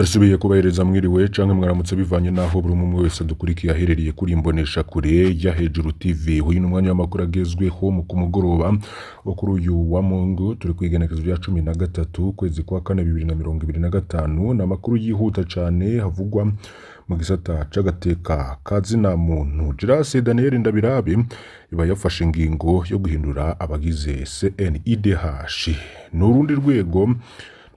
Turasubiye kubahereza mwiriwe canke mwaramutse bivanye naho buri umwe wese adukurikiye aherereye kuri imbonesha kure ya Hejuru TV. Uyu ni umwanya w'amakuru agezweho mu kumugoroba wo kuri uyu wa Mungu, turi kw'igenekerezo rya 13 ukwezi kwa kane 2025. Ni amakuru yihuta cane havugwa mu gisata c'agateka ka zina muntu. Girase Daniel Ndabirabe iba yafashe ingingo yo guhindura abagize CNIDH. Ni urundi rwego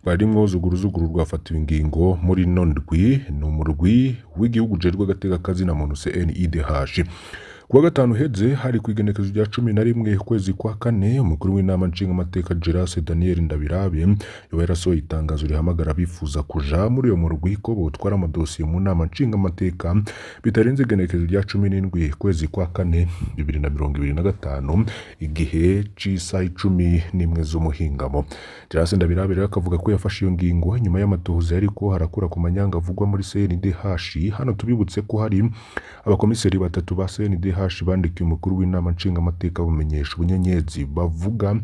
rwarimwo zuguruzuguru rwafatiwe ingingo muri ino ndwi, ni umurwi w'igihugu ujejwe agateka ka zina muntu CNIDH. Kuwa gatanu uheze hari kw'igenekerezo rya 11 ukwezi kwa kane, umukuru w'inama nshingamateka Girase Daniel Ndabirabe yoba yarasohoye itangazo rihamagara abifuza kuja muri uyo murwi ko botwara amadosiye mu nama nshingamateka bitarenze igenekerezo rya 17 ukwezi kwa kane 2025 igihe c'isaha 11 z'umuhingamo. Girase Ndabirabe rero akavuga ko yafashe iyo ngingo nyuma y'amatohoza yariko harakura ku manyanga avugwa muri CNDH. Hano tubibutse ko hari abakomiseri batatu ba CNDH bandikiye umukuru w'inama nshingamateka bamenyesha ubunyenyezi bavuga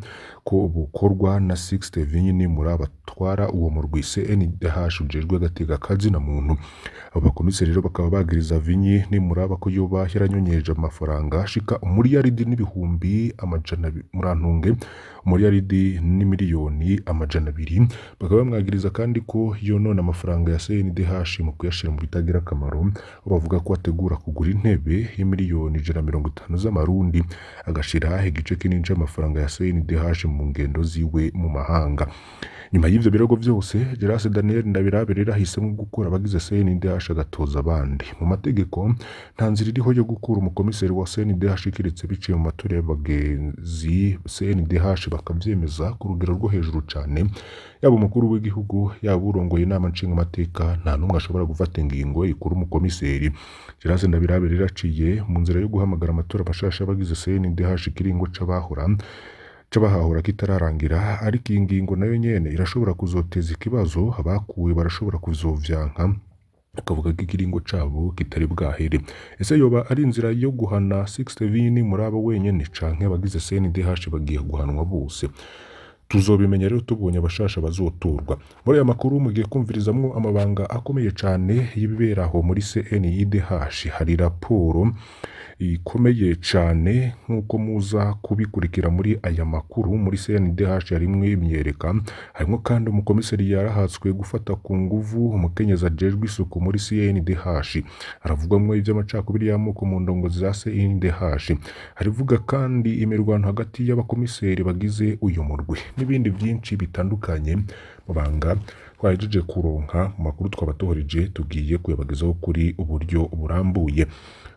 ko bukorwa na Sixte Vinyini muri abatwara uwo murwi CNDH ujejwe agateka ka zina muntu. Abo bakomiseri rero bakaba bagiriza Vinyi nimuraba ko yoba yaranyonyeje amafaranga ashika umuriyaridi n'ibihumbi amajana murantunge umuriyaridi n'imiliyoni 200, bakaba bamwagiriza kandi ko yonona amafaranga ya CNDH mu kuyashira mu bitagira akamaro, aho bavuga ko ategura kugura intebe y'imiliyoni 150 z'amarundi agashira igice kinini c'amafaranga ya CNDH mu ngendo ziwe mu mahanga. Nyuma y'ivyo birego vyose, Girase Daniel Ndabirabe rero ahisemwo gukura abagize CNDH agatoza abandi. Mu mategeko nta nzira iriho yo gukura umukomiseri wa CNDH kiretse biciye mu matora y'abagenzi CNDH bakavyemeza ku rugero rwo hejuru cane. Yaba umukuru w'igihugu, yaba urongoye inama nshingamateka, nta n'umwe ashobora gufata ingingo ikura umukomiseri. Girase Ndabirabe rero aciye mu nzira yo guhamagara amatora mashasha y'abagize CNDH ikiringo c'abahora c'abahahora kitararangira, ariko iyi ngingo nayo nyene irashobora kuzoteza ikibazo, abakuwe barashobora kuzovyanka bakavuga ko ikiringo cabo kitari bwahere. Ese yoba ari inzira yo guhana Sixte Vinyini muri abo wenyene canke abagize CNDH bagiye guhanwa bose? Tuzobimenya rero tubonye abashasha bazotorwa. Muri aya makuru mugiye kumvirizamwo amabanga akomeye cane y'ibibera aho muri CNIDH. Hari raporo ikomeye cane nk'uko muza kubikurikira muri aya makuru. Muri CNDH harimwo imyereka, harimwo kandi umukomiseri yarahatswe gufata ku nguvu umukenyezi ajejwe isuku muri CNDH. Haravugwamwo ivy'amacakubiri y'amoko mu ndongozi za CNDH. Harivuga kandi imirwano hagati y'abakomiseri bagize uyu murwi n'ibindi byinshi bitandukanye. Mabanga twahejeje kuronka mu makuru twabatohoreje tugiye kuyabagezaho kuri uburyo burambuye.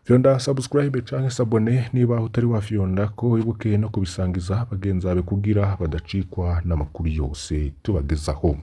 Fyonda subscribe canke s'abonner niba utari wafyonda ko, wibuke no kubisangiza bagenzi bawe kugira badacikwa n'amakuru yose tubagezaho.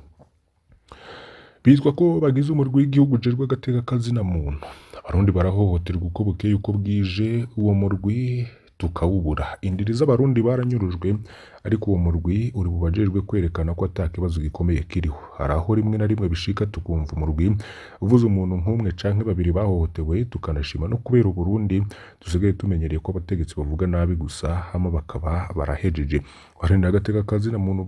Bitwa ko bagize umurwi w'igihugu ujejwe agateka ka zina muntu. Abarundi barahohoterwa uko bukeye uko bwije, uwo murwi tukawubura. Indiri z'abarundi baranyurujwe, ariko uwo murwi uri bubajejwe kwerekana ko ata kibazo gikomeye kiriho. Hari aho rimwe na rimwe bishika tukumva umurwi uvuze umuntu nk'umwe canke babiri bahohotewe, tukanashima no kubera Uburundi dusigaye tumenyereye ko abategetsi bavuga nabi gusa hama bakaba barahejeje. Abaharanira agateka ka zina muntu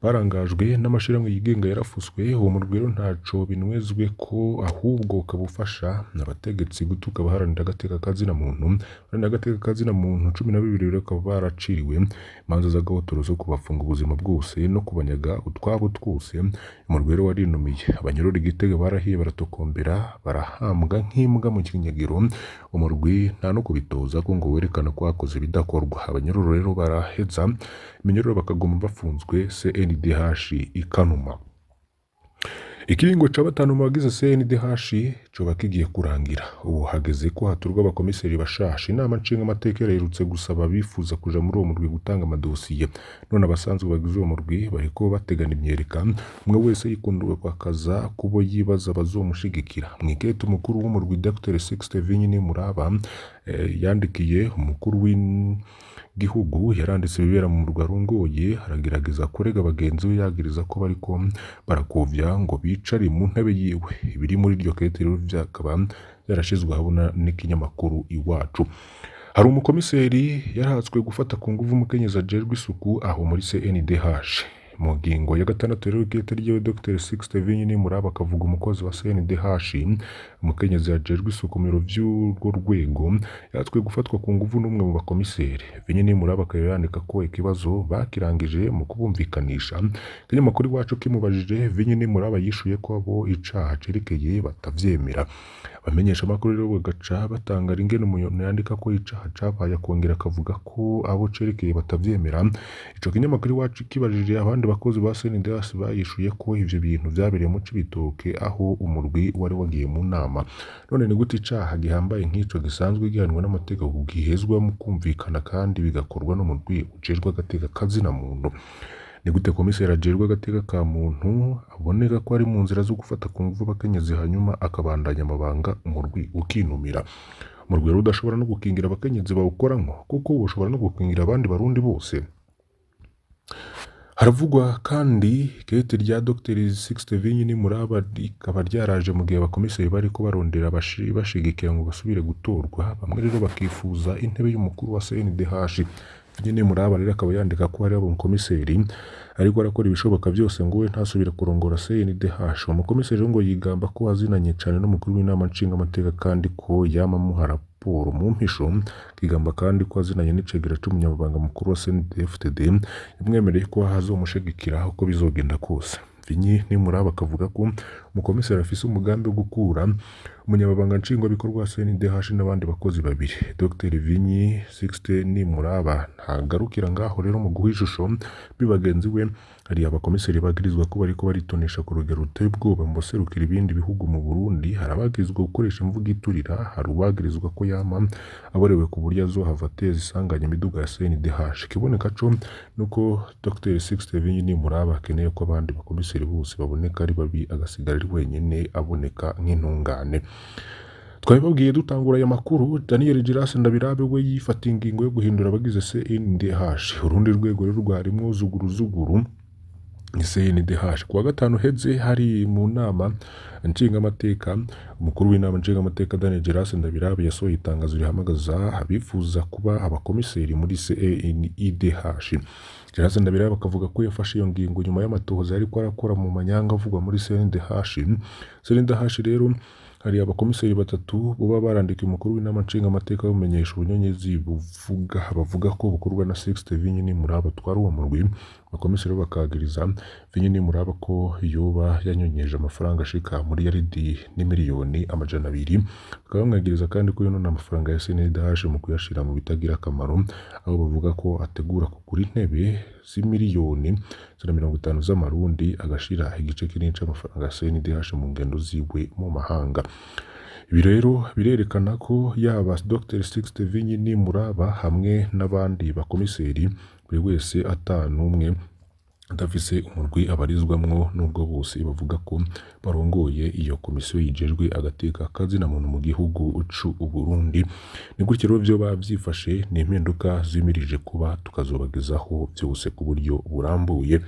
barangajwe n'amashirahamwe yigenga yarafuswe. Uwo murwi rero ntaco binwezwe ko, ahubwo ukaba ufasha abategetsi gutuka abaharanira agateka ka zina muntu. Abaharanira agateka ka zina muntu 12 rero bakaba baraciriwe imanza z'agahotoro zo kubafunga ubuzima bwose no kubanyaga utwabo twose. Umurwi rero warinumiye. Abanyororo i Gitega barahiye baratokombera barahambwa nk'imbwa mu kinyagiro. Umurwi nta no kubitoza ko ngo werekana ko hakoze ibidakorwa. Abanyororo rero baraheza iminyororo bakaguma bafunzwe, CNDH ikanuma. Ikiringo ca batanu mu bagize CNDH coba kigiye kurangira. Ubu hageze ko hatorwa abakomiseri bashasha. Inama nshingamateka yaraherutse gusaba abifuza kuja muri uwo murwi gutanga amadosiye. None abasanzwe bagize uwo murwi bariko bategana imyereka, umwe wese yikundura kwakaza kubo yibaza bazomushigikira. Mw'ikete umukuru w'umurwi Dr Sixte Vinyini Muraba yandikiye umukuru w'igihugu, yaranditse ibibera mu murwi arongoye, aragerageza kurega bagenzi be yagiriza ko bariko barakovya ngo bicare mu ntebe yiwe. Ibiri muri iryo kete rero vyakaba vyarashizwe ahabona n'ikinyamakuru Iwacu. Hari umukomiseri yarahatswe gufata ku nguvu umukenyezi ajejwe isuku aho muri CNDH. Mu ngingo ya gatandatu rero ikete ryiwe, Dr Sixte Vinyini Muraba akavuga umukozi wa CNDH, umukenyezi ajejwe isuku mu biro vy'urwo rwego, yatswe gufatwa ku nguvu n'umwe mu bakomiseri. Vinyini Muraba akaba yandika ko ikibazo bakirangije mu kubumvikanisha. Ikinyamakuru Iwacu kimubajije, Vinyini Muraba yishuye ko abo icaha cerekeye batavyemera. Abamenyesha amakuru rero bagaca batangara ingene umuntu yandika ko icaha cabaye akongera akavuga ko abo cerekeye batavyemera. Ico kinyamakuru Iwacu kibajije abandi bakozi ba CNDH, bayishuye ko ivyo bintu vyabereye mu Cibitoke, aho umurwi wari wagiye mu nama. None ni gute icaha gihambaye nk'ico gisanzwe gihanwa n'amategeko gihezwa mu kumvikana kandi bigakorwa n'umurwi ujejwe agateka kazina muntu? Ni gute komiseri ajejwe agateka ka muntu aboneka ko ari mu nzira zo gufata ku nguvu abakenyezi, hanyuma akabandanya amabanga, umurwi ukinumira? Umurwi rero udashobora no gukingira abakenyezi bawukoramwo, kuko woshobora no gukingira abandi Barundi bose? Haravugwa kandi ikete rya Dr Sixte Vinyini Muraba rikaba ryaraje mu gihe abakomiseri bariko barondera bashigikira ngo basubire gutorwa, bamwe rero bakifuza intebe y'umukuru wa CNDH. Vinyini Muraba rero akaba yandika ko hari umukomiseri ariko arakora ibishoboka byose ngo we ntasubire kurongora CNDH. Uwo mukomiseri rero ngo yigamba ko azinanye cane n'umukuru w'inama nshingamateka, kandi ko yama amuha raporo mu mpisho. Akigamba kandi ko azinanye n'icegera c'umunyamabanga mukuru wa CNDD-FDD, yamwemereye ko azomushigikira uko bizogenda kose. Vinyi Nimuraba akavuga ko umukomiseri afise umugambi wo gukura umunyamabanga nshingwabikorwa wa CNDH n'abandi bakozi babiri. Dr Vinyi Sixte Nimuraba ntagarukira ngaho rero mu guha ishusho mbi bagenzi we. Hari abakomiseri bagirizwa ko bariko baritonesha ku rugero ruteye ubwoba mu baserukira ibindi bihugu mu Burundi. Hari abagirizwa gukoresha imvugo iturira, hari uwagirizwa ko yama aborewe ku buryo azohava ateza isanganya imiduga ya CNDH. Ikiboneka co nuko Dr Sixte Vinyi Nimuraba akeneye ko abandi bakomiseri bose baboneka ari babi, agasigara ari wenyene aboneka nk'intungane. Twabibabwiye dutangura aya makuru, Daniel Giras Ndabirabe we yifata ingingo yo guhindura abagize CNDH. Urundi rwego rero rwarimwo zuguruzuguru ni CNDH. Kuwa gatanu heze hari mu nama nshingamateka, umukuru w'inama nshingamateka Daniel Giras Ndabirabe yasohoye itangazo rihamagaza abifuza kuba abakomiseri muri CNIDH. Giras Ndabirabe akavuga ko yafashe iyo ngingo nyuma y'amatohoza yariko arakora mu manyanga avugwa muri CNDH. CNDH rero hari abakomiseri batatu boba barandikiye umukuru w'inama nshingamateka bamumenyesha ubunyonyezi buvuga bavuga ko bukorwa na Sixte Vinyini Muraba atwara uwo murwi. Abakomiseri bakagiriza Vinyini Muraba ko yoba yanyonyeje amafaranga ashika muri yaridi n'imiliyoni 200, bakaba bamwagiriza kandi ko yonona amafaranga ya CNDH mu kuyashira mu bitagira akamaro, aho bavuga ko ategura kugura intebe z'imiliyoni 150 z'amarundi, agashira igice kinini c'amafaranga ya CNDH mu ngendo ziwe mu mahanga. Ibi rero birerekana ko yaba Dr Sixte Vinyini Muraba hamwe n'abandi bakomiseri, buri wese ata n'umwe adafise umurwi abarizwamwo, nubwo bose bavuga ko barongoye iyo komisiyo yijejwe agateka kazina muntu mu gihugu c'u Burundi. Ni gutyo rero vyoba vyifashe, ni impinduka zimirije kuba, tukazobagezaho vyose ku buryo burambuye.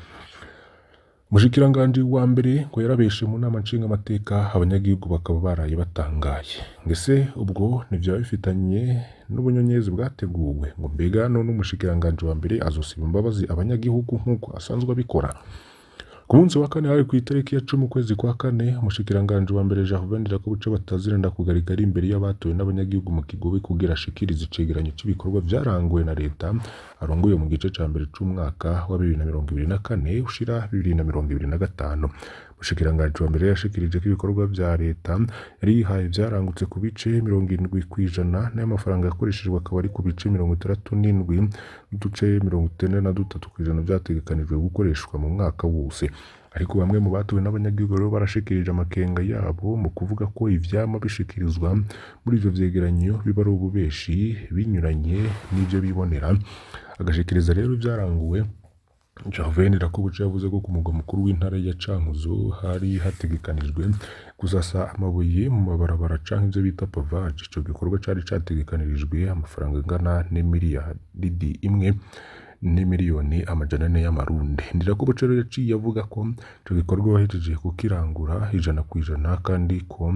Umushikiranganji wa mbere ngo yarabeshe mu nama nshingamateka, abanyagihugu bakaba baraye batangaye. Ngese ubwo ntivyaba bifitanye n'ubunyonyezi bwateguwe? Ngo mbega none umushikiranganji wa mbere azosiba imbabazi abanyagihugu nk'uko asanzwe abikora? Ku munsi wa kane, hari kw'itariki ya 10 ukwezi kwa kane, umushikiranganji wa mbere Gervais Ndirakobuca batazira Ndakugarika ari imbere y'abatowe n'abanyagihugu mu Kigobe kugira ashikirize icegeranyo c'ibikorwa vyaranguwe na leta arongoye mu gice ca mbere c'umwaka wa 2024 ushira 2025. Umushikiranganji wa mbere yashikirije ko ibikorwa vya leta yari yihaye vyarangutse ku bice 70%, n'ayo mafaranga yakoreshejwe akaba ari ku bice 67.93% vyategekanijwe gukoreshwa mu mwaka wose. Ariko bamwe mu batowe n'abanyagihugu rero barashikirije amakenga yabo mu kuvuga ko ivyama bishikirizwa muri ivyo vyegeranyo biba ari ububeshi binyuranye n'ivyo bibonera. Agashikiriza rero ivyaranguwe, Gervais Ndirakobuca yavuze ko ku mugwa mukuru w'intara ya Cankuzo hari hategekanijwe gusasa amabuye mu mabarabara canke ivyo bita pavage. Ico gikorwa cari categekanirijwe amafaranga angana n'imiliyaridi 1 n'imiliyoni 400 y'amarundi. Ndirakobuca rero yaciye avuga ko ico gikorwa bahejeje kukirangura 100%, kandi ko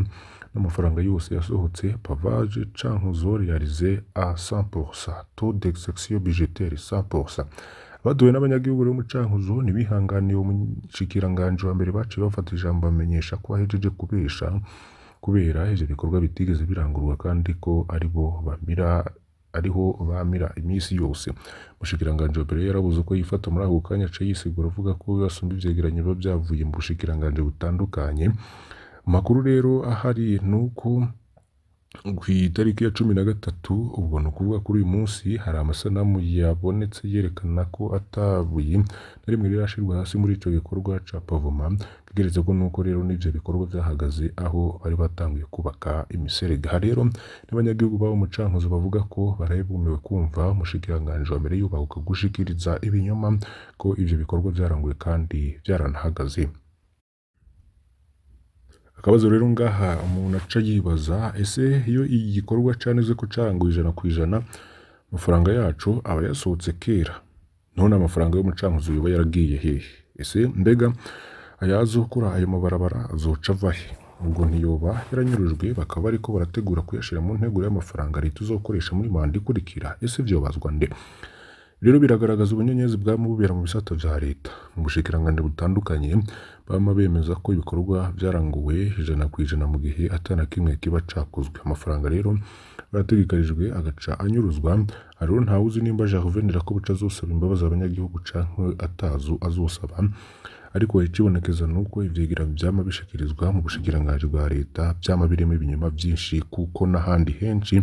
n'amafaranga yose yasohotse, pavage Cankuzo réalisé à 100%, taux d'exécution budgétaire 100%. Baduwe n'abanyagihugu rero mu Cankuzo ntibihanganiye uwo mushikiranganji wa mbere, baciye bafata ijambo bamenyesha ko ahejeje kubesha kubera ivyo bikorwa bitigeze birangurwa kandi ko aribo bamira ariho bamira iminsi yose. Umushikiranganji wa mbere yarabuze uko yifata muri ako kanya, aca yisigura avuga ko asumba ivyegeranyo biba vyavuye mu bushikiranganji butandukanye. Amakuru rero ahari nuko kw'itariki ya 13, ubwo ni ukuvuga kuri uyu munsi, hari amasanamu yabonetse yerekana ko atabuye na rimwe rirashirwa hasi muri ico gikorwa ca pavoma. Kigeretse ko nuko rero n'ivyo bikorwa vyahagaze aho bari batanguye kubaka imiserege. Aha rero n'abanyagihugu babo mu Cankuzo bavuga ko baraye bumiwe kumva umushikiranganji wa mbere yubahuka gushikiriza ibinyoma ko ivyo bikorwa vyaranguwe kandi vyaranahagaze. Akabazo rero ngaha umuntu aca yibaza, ese iyo igikorwa caneze ko caranguwe 100%, amafaranga yacu aba yasohotse kera, none amafaranga yo mu Cankuzo yoba yaragiye hehe? Ese mbega ayazokora ayo mabarabara azoca ava he? Ubwo ntiyoba yaranyurujwe bakaba bariko barategura kuyashira mu nteguro y'amafaranga leta izokoresha muri manda ikurikira? Ese vyobazwa nde? Rero biragaragaza ubunyenyezi bwama bubera mu bisata vya leta mu bushikiranganji butandukanye, bama bemeza ko ibikorwa vyaranguwe 100% mu gihe ata na kimwe kiba cakozwe. Amafaranga rero barategekanijwe agaca anyuruzwa. Rero ntawuzi nimba Gervais Ndirakobuca azosaba imbabazi abanyagihugu canke atazo azosaba, ariko icibonekeza nuko ivyegeranyo vyama bishikirizwa mu bushikiranganji bwa leta vyama birimwo ibinyoma vyinshi, kuko n'ahandi henshi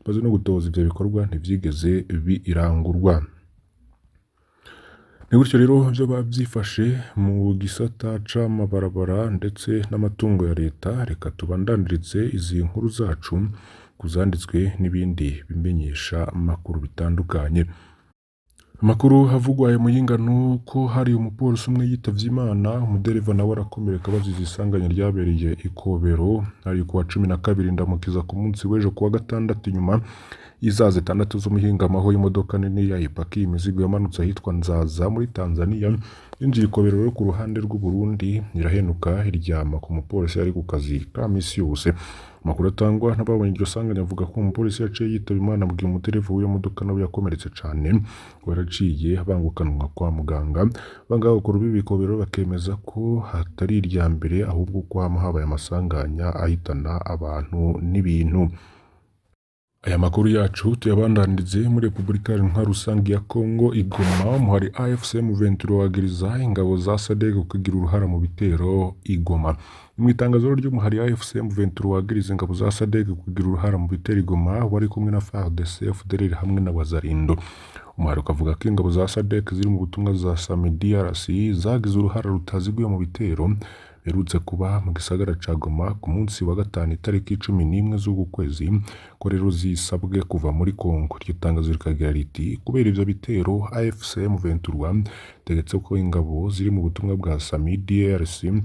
tumaze no gutoza ivyo bikorwa ntivyigeze birangurwa. Ni gutyo rero vyoba vyifashe mu gisata c'amabarabara ndetse n'amatungo ya leta. Reka tubandanirize izi nkuru zacu kuzanditswe n'ibindi bimenyesha makuru bitandukanye. Amakuru havugwa aya Muyinga nuko hari umupolisi umwe yitavye Imana, umudereva nawe arakomereka bazize isanganya ryabereye i Kobero ari kuwa 12 Ndamukiza ku munsi w'ejo kuwa gatandatu, inyuma y'isaha 6 z'umuhingamo, aho imodoka nini yayipakiye imizigo yamanutse ahitwa Nzaza muri Tanzania, yinjiye i Kobero rero ku ruhande rw'u Burundi, irahenuka iryama ku mupolisi yari ku kazi ka misi yose. Amakuru atangwa n'ababonye iryo sanganya avuga ko umupolisi yaciye yitaba Imana mu gihe umudereva w'iyo modoka nawe yakomeretse cane, ngo yaraciye abangukanwa kwa muganga. Abangaha ku rubibi Kobero bakemeza ko hatari irya mbere, ahubwo ko hama habaye amasanganya ahitana abantu n'ibintu. Aya makuru yacu tuyabandanirize muri Repubulika Iharanira Rusange ya Kongo i Goma, hari AFC M23 wagiriza ingabo za SADC kugira uruhara mu bitero i Goma. Mu itangazo ry'umuhari AFC M23 wagiriza ingabo za SADC kugira uruhara mu bitero i Goma, wari kumwe na FARDC, FDLR hamwe na Wazalendo. Umuhari ukavuga ko ingabo za SADC ziri mu butumwa za SAMIDRC zagize uruhara rutaziguye mu bitero biherutse kuba mu gisagara ca Goma ku munsi wa gatanu itariki 11 z'uku kwezi, ko rero zisabwe kuva muri Kongo. Iryo tangazo rikagira riti: kubera ivyo bitero, AFC M23 itegetse ko ingabo ziri mu butumwa bwa SAMIDRC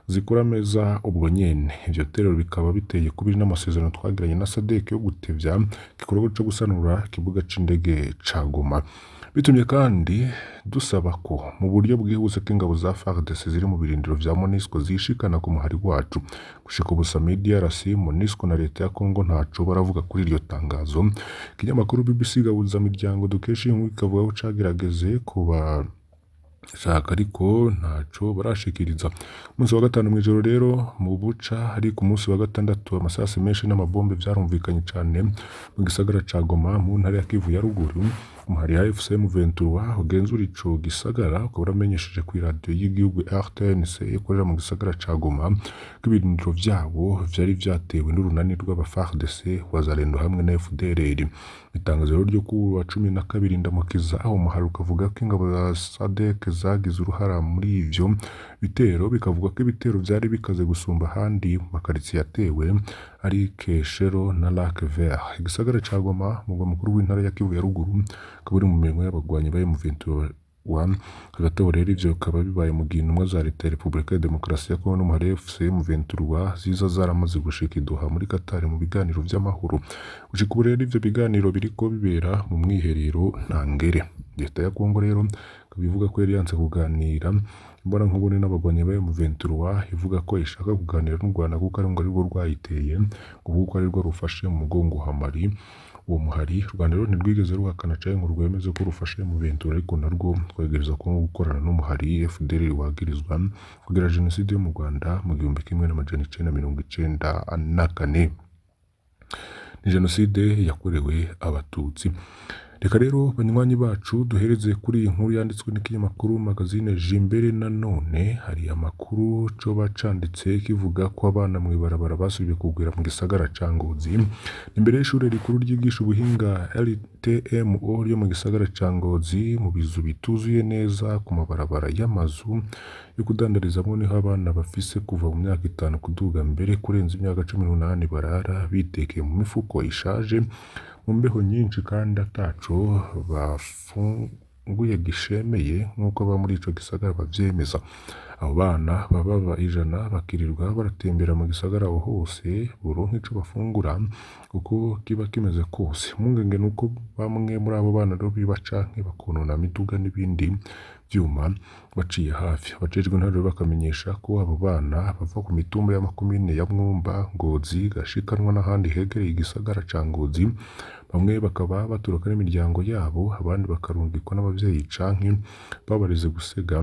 zikura ameza ubwo nyene. Ivyo bitero bikaba biteye kubiri n'amasezerano twagiranye na SADC yo gutevya igikorwa co gusanura ikibuga c'indege ca Goma. Bitumye kandi dusaba ko mu buryo bwihuse ko ingabo za FARDC ziri mu birindiro vya MONUSCO zishikana ku muhari wacu. Gushika ubu SAMIDRC, MONUSCO na leta ya Kongo ntaco baravuga kuri iryo tangazo. Ikinyamakuru BBC Gahuzamiryango dukesha iyi nkuru kikavuga ko cagerageze kuba shaka ariko ntaco barashikiriza. Umunsi wa gatanu mw'ijoro rero mu buca ari ku munsi wa gatandatu, amasasu menshi n'amabombe vyarumvikanye cane mu gisagara ca Goma mu ntara ya Kivu ya ruguru. Umuhari AFC M23 ugenzura ico gisagara ukaba uramenyesheje kw'iradiyo y'igihugu RTNC ikorera mu gisagara ca Goma ko ibirindiro vyabo vyari vyatewe n'urunani rw'aba FARDC, Wazalendo hamwe na FDLR. Itangazo rero ryo ku wa 12 Ndamukiza, aho umuhari ukavuga ko ingabo za SADC zagize uruhara muri ivyo bitero, bikavuga ko ibitero vyari bikaze gusumba ahandi mu makaritsiye yatewe ari Keshero na Lac Vert. Igisagara ca Goma, umurwa mukuru w'intara ya Kivu ya ruguru, ukaba uri mu minwe y'abagwanyi ba M23. Hagati aho rero ivyo bikaba bibaye mu gihe intumwa za leta ya Repubulika ya Demokarasi ya Kongo n'umuhari AFC M23 ziza zaramaze gushika i Doha muri Qatar mu biganiro vy'amahoro. Gushika ubu rero ivyo biganiro biriko bibera mu mwiherero ntangere. Leta ya Kongo rero ikaba ivuga ko yari yanse kuganira imbonankubone n'abagwanyi ba M23, ivuga ko ishaka kuganira n'u Rwanda kuko ari ngo arirwo rwayiteye, ngo kuko arirwo rufashe mu mugongo Hamari. Uwo muhari u Rwanda rero ntirwigeze ruhakana canke ngo rwemeze ko rufashe M23, ariko narwo rwegereza ko gukorana n'umuhari FDLR wagirizwa kugira jenoside yo mu Rwanda mu 1994. Ni jenoside yakorewe Abatutsi. Reka rero banywanyi bacu duhereze kuri iyi nkuru yanditswe n'ikinyamakuru Magazine Jimbere. Nanone hari amakuru coba canditse kivuga ko abana mw'ibarabara basubiye kugwira mu gisagara ca Ngozi. Imbere y'ishure rikuru ryigisha ubuhinga LTMO ryo mu gisagara ca Ngozi, mu bizu bituzuye neza ku mabarabara y'amazu yo kudandarizamwo, niho abana bafise kuva mu myaka 5 kuduga mbere kurenza imyaka 18 barara bitekeye mu mifuko ishaje mu mbeho nyinshi kandi ataco bafunguye gishemeye, nk'uko aba muri ico gisagara bavyemeza. Abo bana baba 100 bakirirwa baratembera mu gisagara aho hose boronka ico bafungura uko kiba kimeze kose. Impungenge nuko bamwe muri abo bana rero biba canke bakonona imiduga n'ibindi vyuma baciye hafi. Abajejwe intwaro bakamenyesha ko abo bana bava ku mitumba y'amakomine ya Mwumba, Ngozi, Gashikanwa n'ahandi hegereye igisagara ca Ngozi, bamwe bakaba baturuka n'imiryango yabo, abandi bakarungikwa n'abavyeyi canke babareze gusega,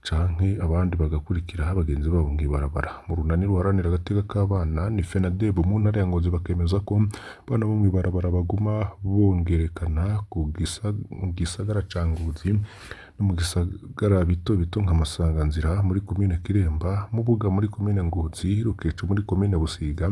canke abandi bagakurikira bagenzi babo mw'ibarabara. Mu runani ruharanira agateka k'abana ni FENADEB mu ntara ya Ngozi bakemeza ko abana bo mw'ibarabara baguma bongerekana mu gisagara ca Ngozi no mu gisagara bito bito nka Masanganzira muri komine Kiremba, Mubuga muri komine Ngozi, Rukeco muri komine Busiga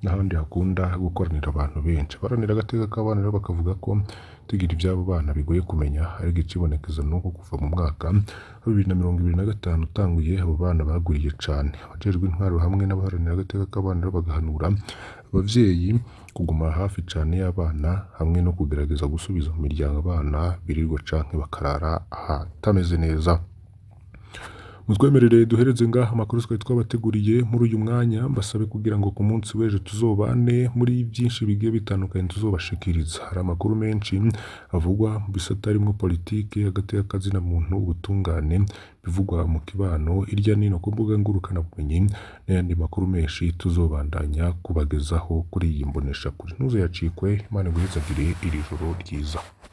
n'ahandi hakunda gukoranira abantu benshi. Abaharanira agateka k'abana rero bakavuga ko tugira ivy'abo bana bigoye kumenya, ariko icibonekeza nuko kuva mu mwaka wa 2025 utanguye abo bana bagwiriye cane. Abajejwe intwaro hamwe n'abaharanira agateka k'abana rero bagahanura abavyeyi kuguma hafi cane y'abana hamwe no kugerageza gusubiza mu miryango abana birirwa canke bakarara ahatameze neza. Mutwemerere duhereze ngaha amakuru twari twabateguriye muri uyu mwanya, mbasabe kugira ngo ku munsi w'ejo tuzobane muri byinshi bigiye bitandukanye tuzobashikiriza. Hari amakuru menshi avugwa mu bisata harimwo politike, agateka k'azina muntu, ubutungane, bivugwa mu kibano, hirya n'ino ku mbuga ngurukanabumenyi n'ayandi makuru menshi tuzobandanya kubagezaho kuri iyi mboneshakure. Ntuzayacikwe, Imana iguhezagire iri joro ryiza.